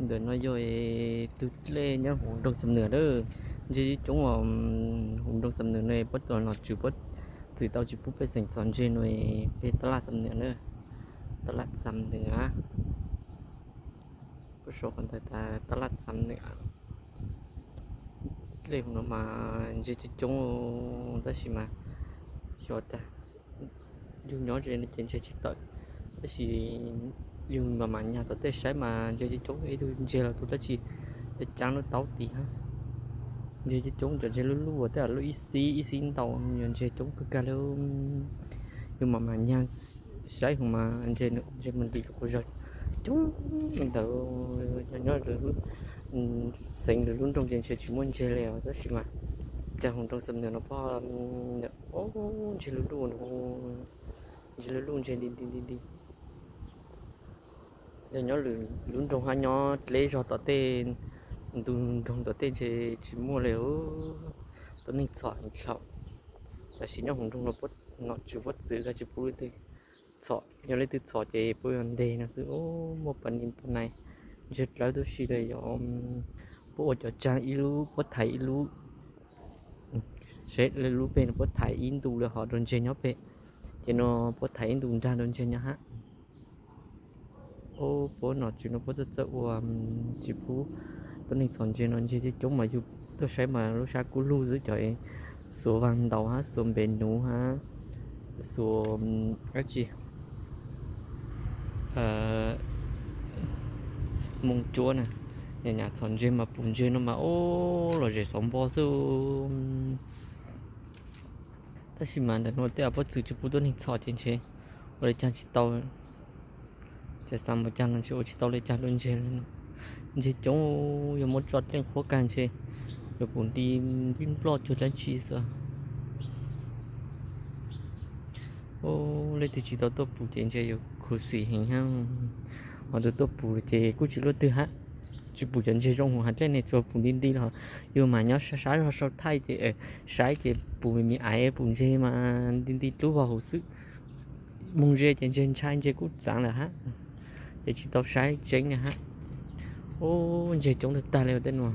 Ntawm no yog tug dlej nyob huv nroog Xam Nwm lawm. Ntses coob coob os. Huv nroog Xam Nwm no puab tus nom tswv puab txwv tau tsis pub pej xeem txhom ntses no, peg tab laj Xam Nwm na. Tab laj Xam Nwm, puab sau qhov ntawd tas tab laj Xam Nwm. Dlej huv no mas ntses coob coob, tab sis mas xyov tas yug nyob ze no ces ntses tsis tawm, tab sis yug mas mam nyag tom tej saib mas ntses coob coob, ib tug ntses los tug dab tsi cab lub taub tid hab. Ntses coob coob, cov ntses luj luj uas tej lub ib xib ib xib ntau, yog ntses coob kawg kag li. Yug mas mam nyag saib hov mas ntses, ntses mas ntim quas zog coob ntawd. Nyob nyob xeev lwm lub nroog ces ntshe tsis muaj ntses li os, tab sis mas cas huv nroog Xam Nwm no puab ntses luj luj, ntses luj luj, ntses nti nti nti nti. Yog nyob lwm lub nroog hab nyob dleb zog tom tej ntug nroog tom tej ntshe tsis muaj li. Tuab neeg txhom heev dlhau, tab sis nyob huv nroog no puab nom tswv puab txwv tsis pub leej twg txhom, yog leej twg txhom ces puab yuav nteg no xwb. Muaj pas ni pas nai, ntses dlawb tub si li yog puab ua cov tsag ib lub, puab thaiv ib lub, seb lub peg no puab thaiv ib ntu li hov rau ntses nyob pem, ces no puab thaiv ib ntu nrag rau ntses nyob hab. Puab nom tswv no puab txawj txawj ua tsis pub tuab neeg txhom ntses no, ntses coob coob mas yug tuaj saib mas lub sab kub lug xwb, cov xuas vaag ntaus hab xuas npe nuv hab xuas dab tsi, moo cuab na, nyam nyam txhom ntses mas pum ntses no mas ub los zem xov npo xwb. Tab sis mas ntawm no tej puab txwv tsis pub tuab neeg txhom ces ntshe ua li cas tsis tau, ces xav npaum cas los ntshe ua tsis tau li cas rau ntses li no. Ntses coob, yog muab tso dlej qhuab kag ntshe yuav pum nti nploj cuag dab tsi xwb. Leej twg tsis tau tuaj pum ces ntshe yuav khuv xim heev hab. Ho tus tuaj pum ces kuj tsis luaj twg hab. Tsis pum cov ntses zoo huv hav dlej ne, tsuas pum nti nti los yug mas nyob sab sab zog sau thaij ces saib ces pum me me aiv, pum ntses mas nti nti dlub vog huv xwb. Moog ze ces ntses ntshai ntses kuj txaav lawm hab, ces tsis tau saib tseeb na hab. Ub, ntses coob tag tag li tej no.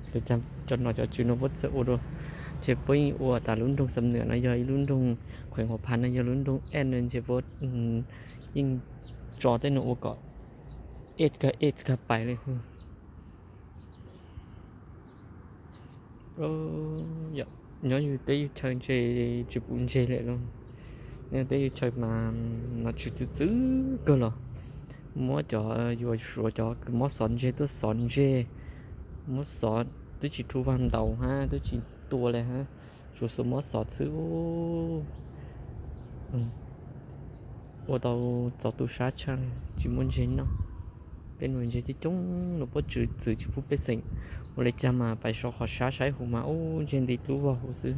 Cov nom cov tswv no puab txawj ua dua, ces puab yeej ua tas lub nroog Xam Nwm no yog ib lub nroog, khueem Huas Phas no yog lub nroog ej no ces puab yeej tso tej no ua kom ej kag ej kag pais li xwb. Nyob yug teb yug chaw ntshe tsis pum ntses lawm lauj. Nyob teb yug chaw mas nom tswv txwv txwv kawg los muab cov, yuav suav cov kws mob xov ntses tuaj xov ntses, muab xov twb tsis rhu vag ntaus hab twb tsis tua li hab, tsuas xuas mob xov xwb. Ua tau txaus tu sab tshaj, tsis muaj ntses noj. Tej nuav ntses coob coob los puab txwv txwv tsis pub pej xeem, ua li cas mas pais so qhov sab saib huv mas ub ntses nti dlub vog huv xwb.